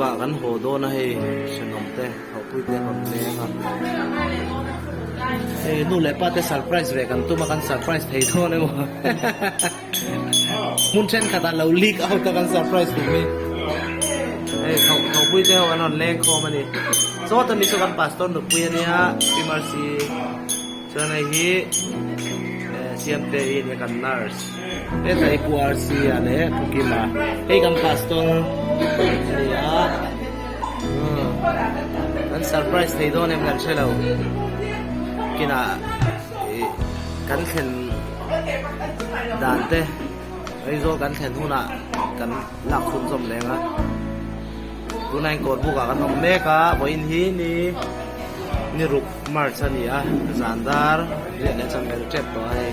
Kawrbukah kan haw dawn a hei thenawm te thawhpui te an rawn leng a. Hei nu leh pa te surprise ve kan tum a kan surprise thei dawn emaw hmun thenkhat ah lo leak out a kan surprise tum hi. Hei thawhpui te ho an rawn leng khawm a ni. Sawta mi chu kan pastor nupui a nia Pi Mercy. Chuan hei hi Siamte hi nia kan nurse hetlai Pu RC a leh Pu Kima hei kan pastor a ni a kan surprise thei dawn em kan hre lo kinah ih kan thlen dan te Aizawl kan thlen hunah kan lak chhunzawm leng a tunah hian kawrbuk ah kan awm mek a vawiin hi ni ni ruk March a ni a zan dar riat leh cham vel tep tawh a hei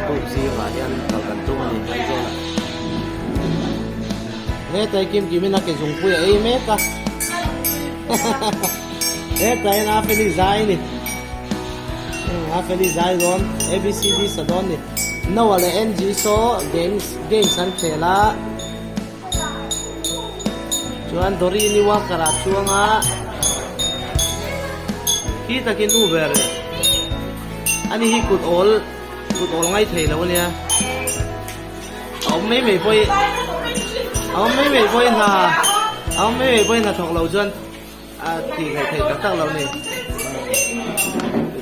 tuk zingah hian kal kan tum a ni Aizawl ah hetlai kim kim in a ke zungpui a ei mek a hetlai in a feli zai a ni a feli zai dawn abcd sa dawn a ni Noah leh Angie saw games games an khel a chuan Doreen i walker ah chuang a khi takin u ber ani hi kut awl kut awl ngai thei lo ania a awm mai mai pawh i a awm mai mai pawh i hna a awm mai mai pawh i hna thawk lo chuan a tih ngaih theih tak tak lo a ni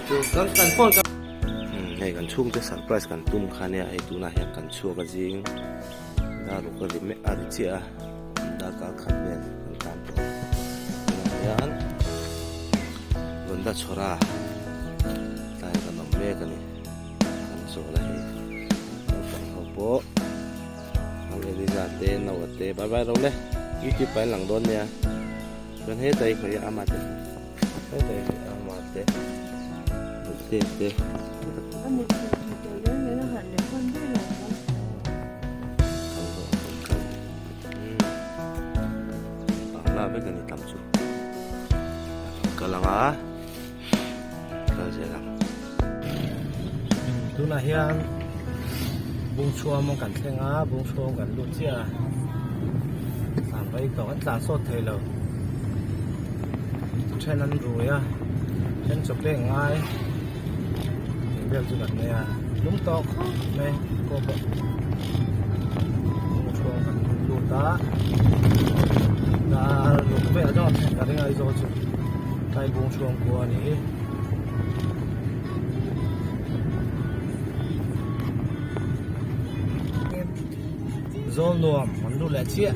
chu kan kan phone ka hei kan chhungte surprise kan tum kha nia hei tunah hian kan chhuak a zing. Dar ruk a ri mek a ri chiah a darkar khat vel kan tan tawh tunah hian Gonda chhawra tlai kan awm mek a ni kan chawl a hei naupang ho pawh Nau Eliza te Noah te bye bye ro le youtube ah an lang dawn nia chuan hetlai hi ama te hetlai hi ama te te te. Bangla vek a ni tam chu kal ang a kal zel ang tunah hian bungchhuam kan thleng a bungchhuam kan lut chiah a tlan vai tawh an tlan sawt thei lo then an rui a then chaw pek ngai. Vel chu kan nei a lung tawh khawp mai kaw pawh lung chhuang kan lut a dar ruk velah chuan ka ring a Aizawl chu tlai bung chhuang khua a ni hi. Zawl nuam an lut leh chiah.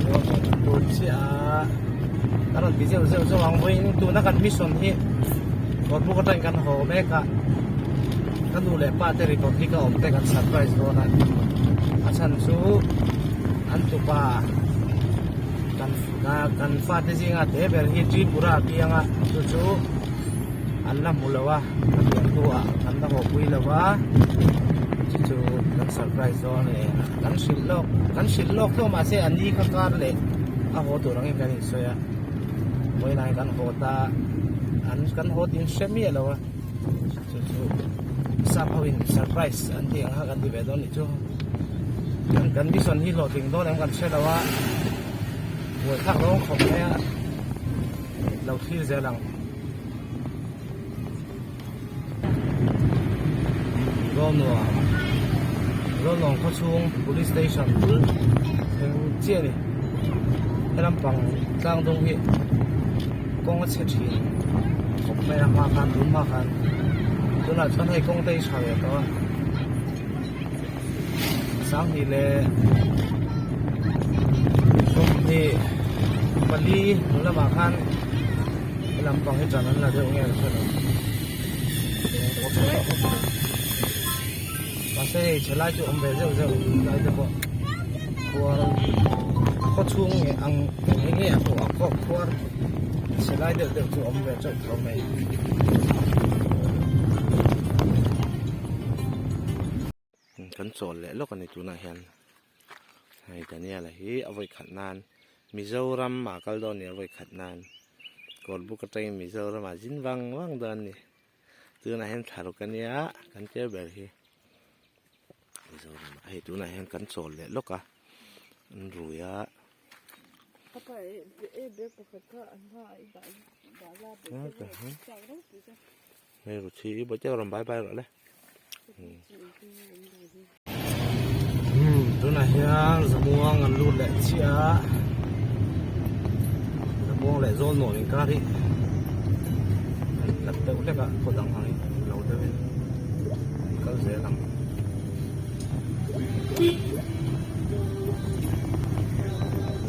Zawl nuam an lut chiah a kan rawn ti zeuh zeuh zeuh ang vawiin tuna kan mission hi Kawrbuk atangin kan haw mek a ka nu leh pa te Republic a awm te kan surprise dawn a a chhan chu an tupa kan kan fate zinga te ber hi Tripura a piang a chu chu. An la hmu lo a, a pian hnuah an la hawpui lo a, chu chu kan surprise dawn a ni. Kan hrilh lawk, kan hrilh lawk hlawm mahse a ni kha kar leh a haw tur angin kan insawi a, vawiinah hian kan haw ta, an kan haw tih an hre miah lo a, chu chu sap ho in surprise an tih ang kha kan ti ve dawn nih chu. Kan kan mission hi hlawhtling dawn em kan hre lo a, buaithlak dawn khawp mai a. Lo thlir zel ang. Zawlnuam Zawlnuam khaw chhung police station bul thleng chiah a ni. He lampang tlang dawng hi kawng a chhe thin khawp mai a hma khan tun hma khan tunah chuan hei kawng te hi tha ve tawh a Sanghnih leh sawmhnih pali hnu lamah khan he lampang hi tan an la deuh nge ka hre lo mahse hei chhe lai chu awm ve zeuh zeuh lai te pawh khuar khaw chhung nge ang eng nge a pawh a khaw khuar chhe lai deuh deuh chu awm ve teuh tho mai. Kan chawl leh lawk a ni tunah hian hei Daniel-a hi a vawi khat nan Mizoram ah kal dawn a ni a vawi khat nan Kawlbuk atangin Mizoram ah zin vang vang dawn a ni tunah hian thla ruk a nia kan tir ber hi. Mizoramah hei tunah hian kan chawl leh lawk a an rui a. Hei ruthi i bawihte rawn bai bai rawh le. Tunah hian Zamuang an lut leh chiah a Zamuang leh Zawlnuam inkar hi an hlat deuh hlek a khaw dang ang in lo deuh in an kal zel ang.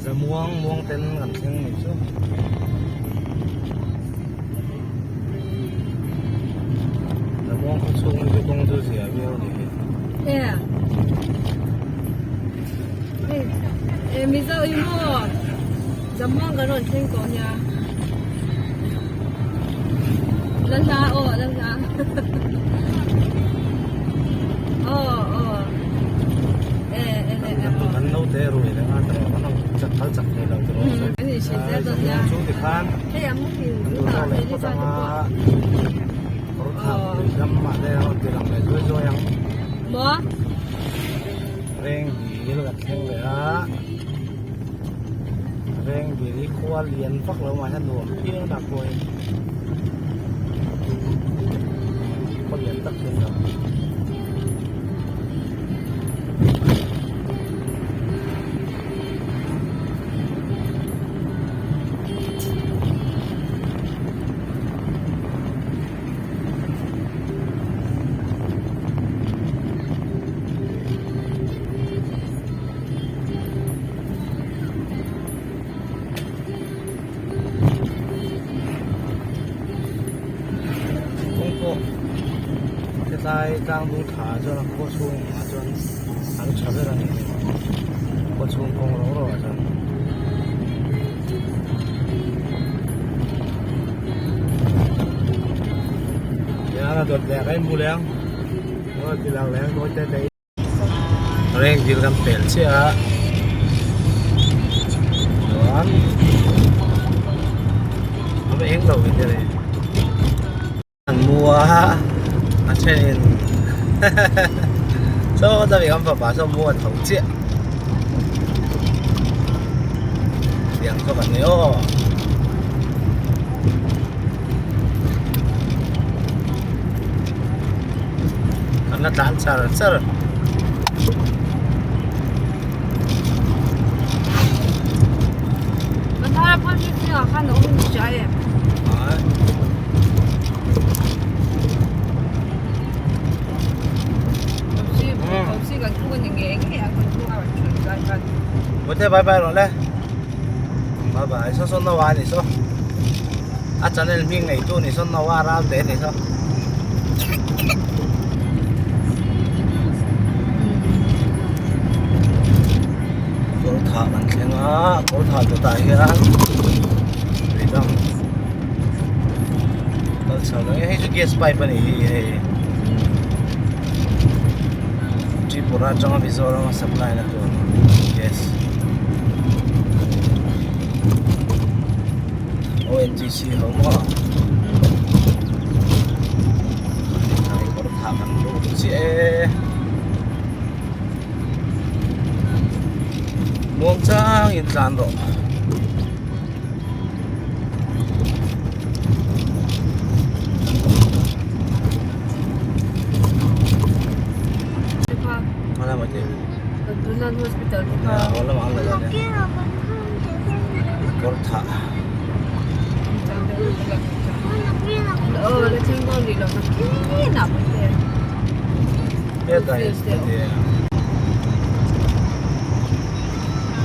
Zamuang muang ten kan thleng mai chu. Zamuang khaw chhung hi chu kawng chu zia viau a ni hi. E Mizo i maw Zamuang kan rawn thleng tawh nia. La hla aw la hla. Aw aw e e e e. Kan naute rui leh a tawh kan ang chak kal chak thei lo tawh. Ani hrilh zel dawn nia. Chu ti khan. Hei a muhil Kan duh zawk leh phawt anga kawr thak tui dam mah te rawn ti lang leh zuai zuai ang. Maw? Reng dil kan thleng leh a. Reng dil hi khua lian vak lo mah hian nuam phian a khuain khaw lian tak hi a ni lo. Kawng pawh hetlai tlang dung tha chuan a khaw chhung ah chuan an tha ber a ni khaw chhung kawng ro ro ah chuan. Tiang a dawt leh a inbu leh ang ti lang leh ang dawi te te. Reng dil kan pel chiah a chuan a eng lo in nia an mu a a then in saw dawih kan fapa saw mu a tho chiah tiang saw kan ni aw. Kan la tlan char char. Bawihte bye bye rawh le. Bye bye saw saw Noah a ni saw. A channel hming nei tu ni saw Noah Ralte a ni saw. Kawr thah kan thleng a kawr thah chutah hian tuidang kal chho ang hei chu gas pipe a ni hi hei Tripura atanga Mizoram a supply na tur gas ONGC ho maw hei kawr thah kan lut chiah e muang chang in tlan rawh.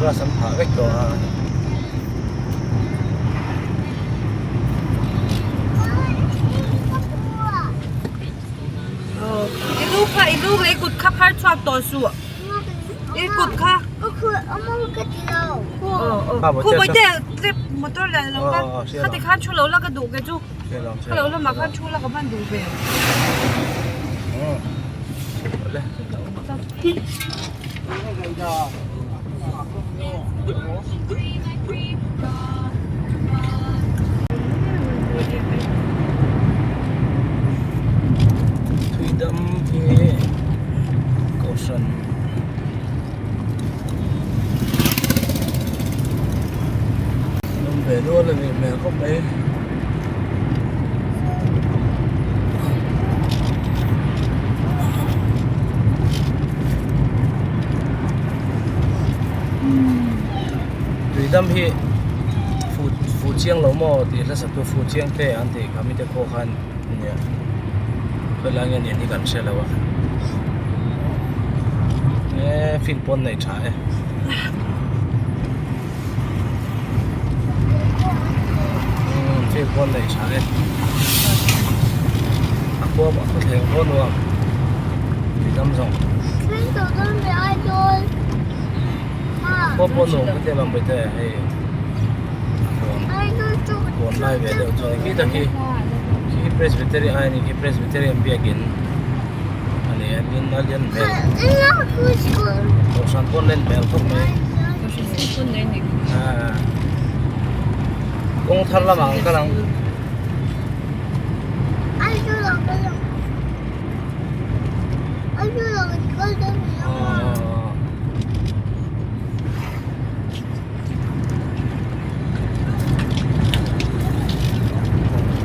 Grass an phah vek tawh a. I lu kha i lu i kut kha phar chhuak tawh suh i kut kha khu bawihte tlep motor lian lo kha khati khan thu lo la ka duh ke chu kha lo lamah khan thu la ka hman duh ve. Thui dam hi kohhran. ve nual a nih hmel khawp mai. Tuidam hi fu fu chiang lo maw tih hla sak tu fu chiang te an tih kha mite pawh khan nia khawilai nge nih hi kan hre lo a e field pawn nei tha e. Umm field pawn nei tha e a khua a khaw thleng pawh nuam tuidam zawng khua pawh nuam ka ti lam bawihte hei huan lai ve deuh chuan khi tak hi khi presbytery ai a ni khi presbyterian biakin a ni a tin a lian hmel kohhran pawn len hmel khawp mai kawng thar lamah an kal ang.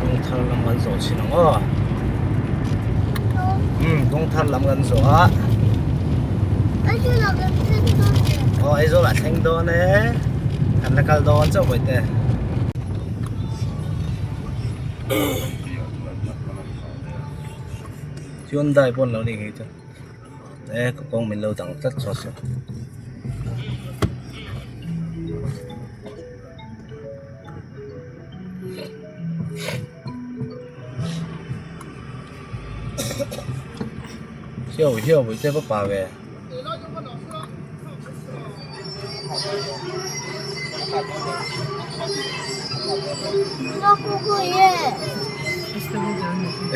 Kawng thar lam kan zawh chhin ang aw umm kawng thar lam kan zawh a aw Aizawl ah thleng dawn e kan la kal dawn chauh bawihte. Hyundai pawh an lo nei ngei chuan e ka kawng min lo dang tlat saw saw. Hiau hiau pui te va pa ve.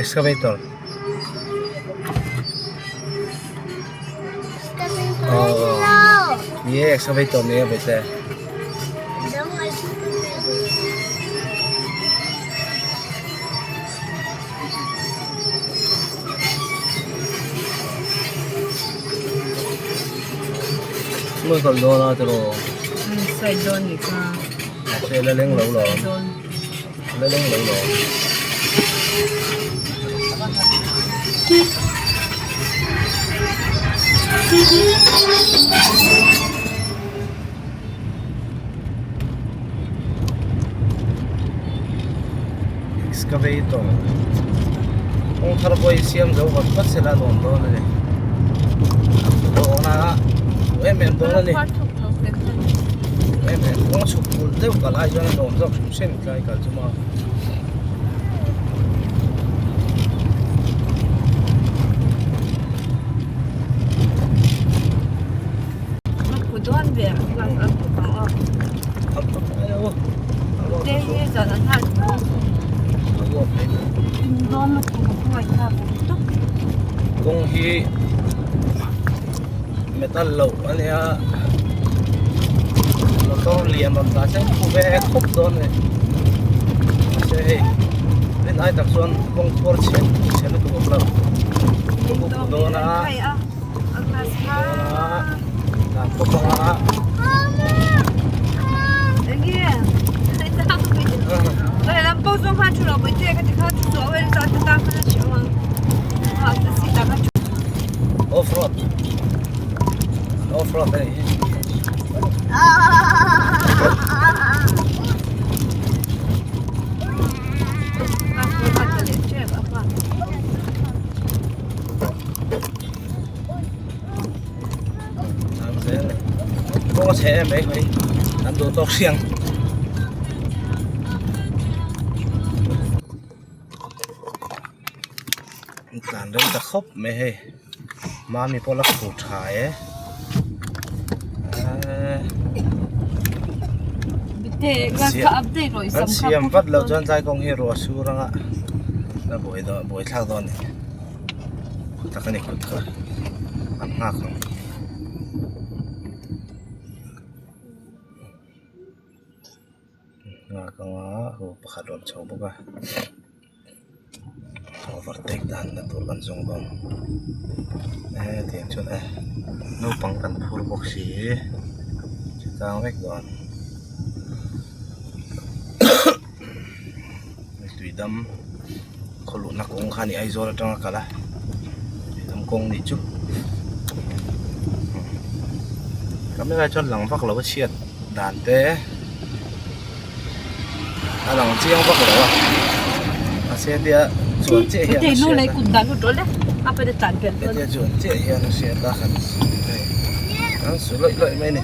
Excavator. Ni e excavator ni e bawihte. Hmun kal dawn a tiraw? Side dawn ni kha. Mahse la leng lo lo. La leng lo lo. Excavator kawng thar pawh hi siam zo vat vat sela nuam dawn a ni dawn a duh em em dawn a ni em em kawng chhuk ulh deuh kal ai chuan a nuam zawk hrim hrim tlai kal chu maw. Kawng hi metal loh a nia motor lian rawn tlan se khu ve khawp dawn a ni mahse hei rin ai tak chuan kawng khuar chhe chhe lutuk a awm lo dawn a. Off road off road a nih hi. Kawng a chhe em mai mai an duh tawk hriang an tlan rei ta khawp mai hei mami pawh la fur tha e an siam vat loh chuan tlai kawng hi ruah sur anga la buai dawn buai thlak dawn a ni. Tak a ni kut kha an nghak ang. Nghak ang a ho pakhat rawn chho bawk a overtake dan na tur kan zawng dawn e tiang chuan e naupang kan phur bawk si chutang vek dawn. Tuidam khaw luhna kawng kha a ni Aizawl atanga kal a Tuidam kawng nih chu camera chuan lang vak lo a chhiat dan te a lang chiang vak lo a mahse hetia chuan chiah hian a hriat a hetia chuan chiah hian a hriat a kan hei kan su lawih lawih mai a ni.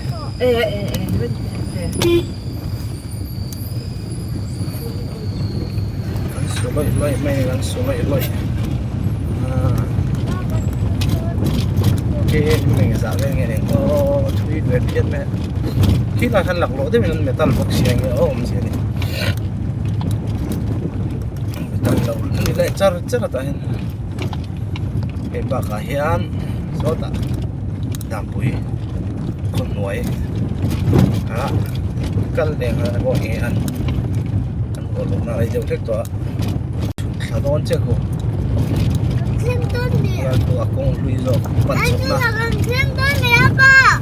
Kan su lawih lawih mai a ni kan su lawih lawih aaa khi engzah vel nge ni aw thui ve phian mai a khi lai khan laklawh deuhin an metal bawk sia nge aw awmzia a ni metal lo ni leh char char a tah hian hei bakah hian sawtah Dampui khaw hnuai ah kal leh nghal pawh hi an an haw luhna a rei deuh hlek tawh a chhuk thla dawn chiah khu a kawng hlui zawk pan chhoh na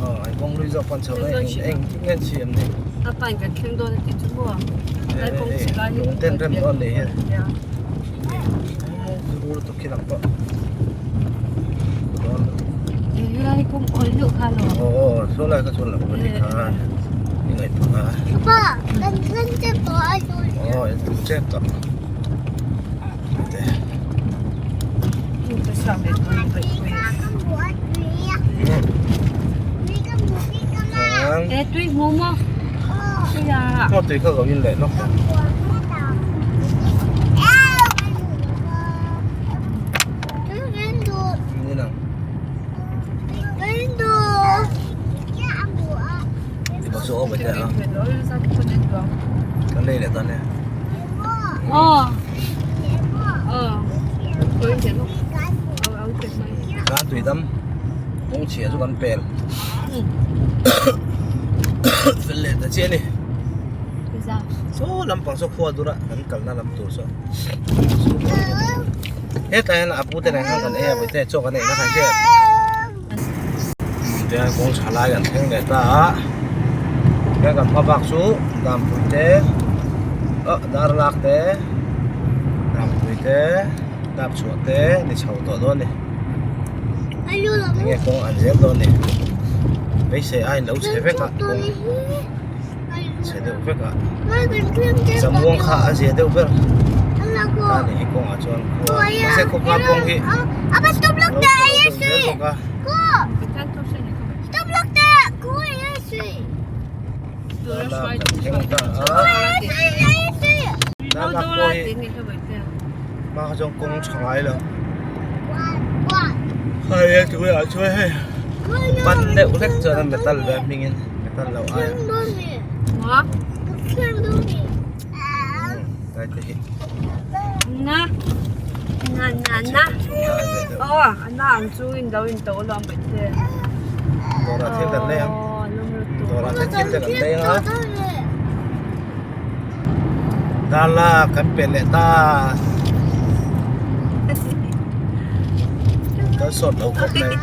aw a kawng hlui zawk pan chhoh na eng eng nge an siam ni lung ten rem dawn ni hian khi lang pawh aw saw lai kha chuan lo ni kha i ngaihtuah a aw in tum tep tawh te tui kha lo in leh lawk Kan tuidam kawng chhia chu kan pel fel leh ta chiah a ni. Saw lampang saw khua dur a kan kalna lam tur saw hetlai hian a pu te nen khan kan ei a vawi te chaw kan ei na kha hriat tihian kawng tha lai kan thleng leh ta a tihian kan hma bak chu dampui te ah dar lak te dampui te dap chhuah te ni chho tawh dawn a ni enge kawng an zel dawn a ni beisei a in lo chhe vek a kawng. Chhe deuh vek a zamuang kha a zia deuh ber ta ni hi kawngah chuan khua mahse khawpa kawng hi lo chhe lo deuh zel bawk a. Darlak kan thleng ta a darlak pawh hi hma kha chuan kawng tha ngai lo hei a tunah chuan hei pan deuh hlek chuan a metal ve a hmingin. Metal lo ai a. Lai te hi. Na. Na na na. Oh, na ang chu in lo in to lo ang te. Dora thil kan lei ang. Dora te thil te kan lei ang a. Dala kan pe leh ta. Kan sawt lo khawp mai.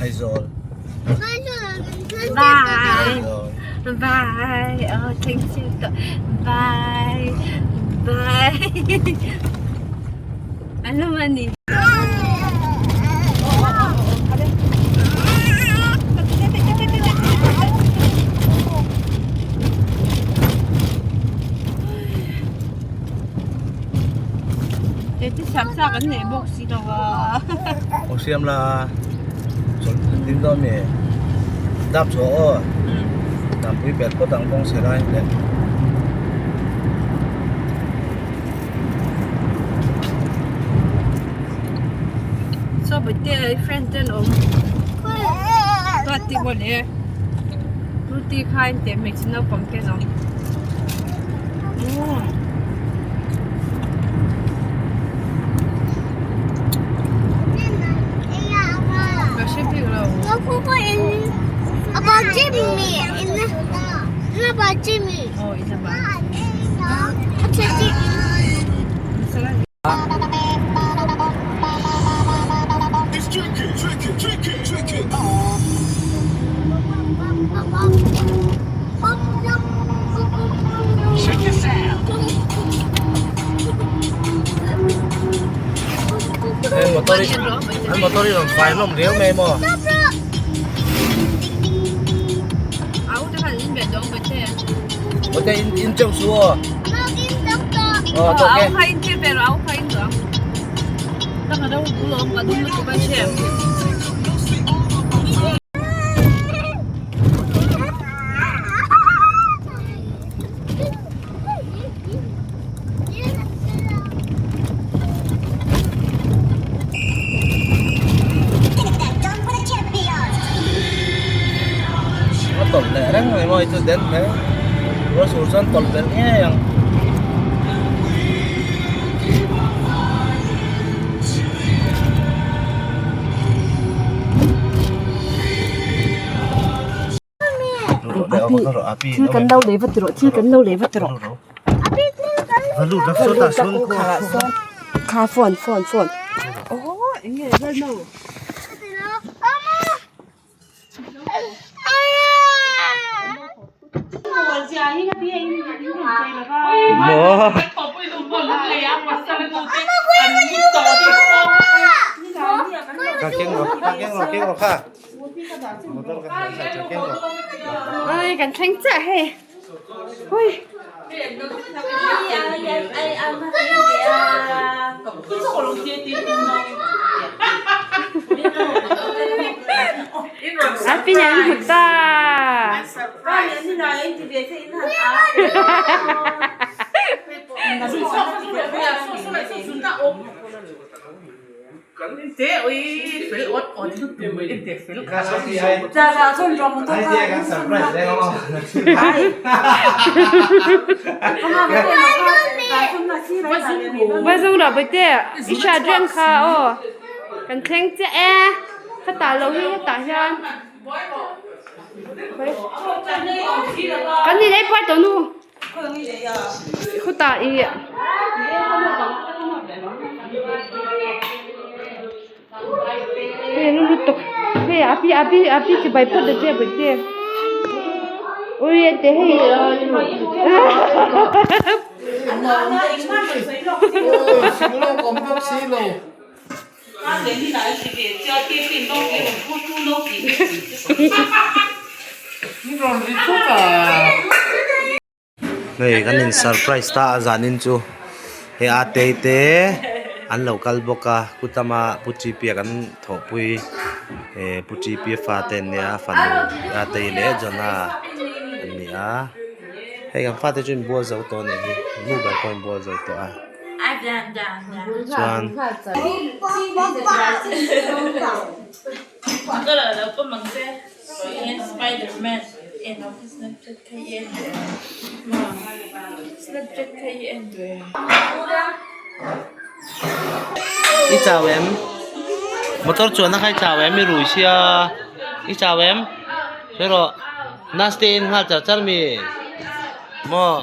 Aizawl. Bye. Bye. Oh, thank you. Bye. Bye. Ano man ni? Aw siam la chawlh kan ding dawn mi dap chhuah aw dampui bel phawt ang kawng chhe lai te. motor hi an motor hi rawn fai hlawm riau mai maw. Bawihte in in chauh su aw. Aw tawk e. A tawlh leh reng mai maw chu den hle ruah sur chuan tawlh belh ngei ang. Api thil kan lo lei va ti rawh thil kan lo lei va ti rawh kha phone phone phone aw eng nge lalno Kha keng rawh kha keng rawh keng rawh kha. Oi kan thleng chiah hei hui. A pin an hmu ta. Va zung rawh bawihte i hriat reng kha aw kan thleng chiah e hetah lo hi hetah hian kan in ei puai tawh nu. Khutah ih hei lutuk hei a pi a pi a pi chibai phawt ta che bawihte ui ente hei Hei kan in surprise ta a zanin chu hei a tei te an lo kal bawk a kutama pu T P a kan thawhpui eh pu T P a fate an nia fanu a tei leh Johna an ni a hei kan fate chu inbual zo tawh a nih hi nu ber pawh a inbual zo tawh a. Chuan. I chau em? Motor chuan a khai chau em i rui sia i chau em? Sawi rawh nurse te en nghal char char mi maw?